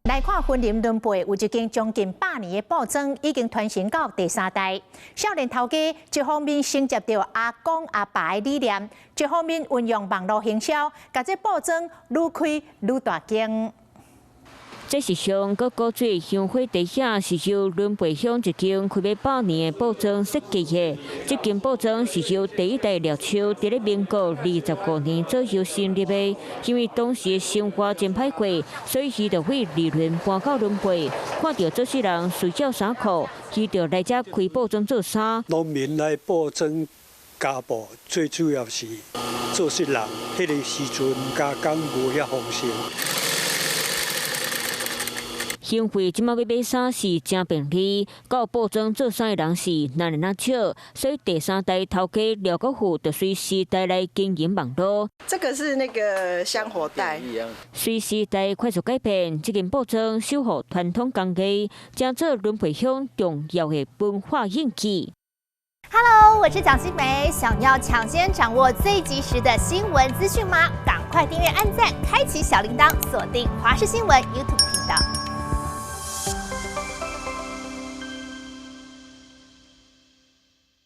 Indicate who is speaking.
Speaker 1: 來看雲林崙背有一間將近百年的布莊，已經傳承到第三代。少年頭家一方面承接著阿公阿爸的理念，一方面運用網路行銷，共這布莊愈開愈大間。
Speaker 2: 這是上閣古水香火地下，是由崙背鄉一間開欲百年的布莊設計的。這間布莊是由第一代獵手佇咧民國25年左右成立的。因為當時的生活真歹過，所以伊就對二崙搬到崙背，看著做事人需要衫褲，伊就來遮開布莊做衫。
Speaker 3: 農民來布莊加布，最主要是做穡人，彼个時陣加工無遐豐盛。
Speaker 2: 消費這馬欲買衫是誠便利，到布莊做衫的人是愈來愈少，所以第三代頭家廖國富就隨時代來經營網路。
Speaker 4: 這個是那個香火袋。
Speaker 2: 隨時代快速改變，這間布莊守護傳統工藝，成做崙背鄉重要的文化印記。
Speaker 5: Hello，我是蔣新梅，想要搶先掌握最及時的新聞資訊嗎？趕快訂閱、按讚、開啟小鈴鐺，鎖定華視新聞 YouTube 頻道。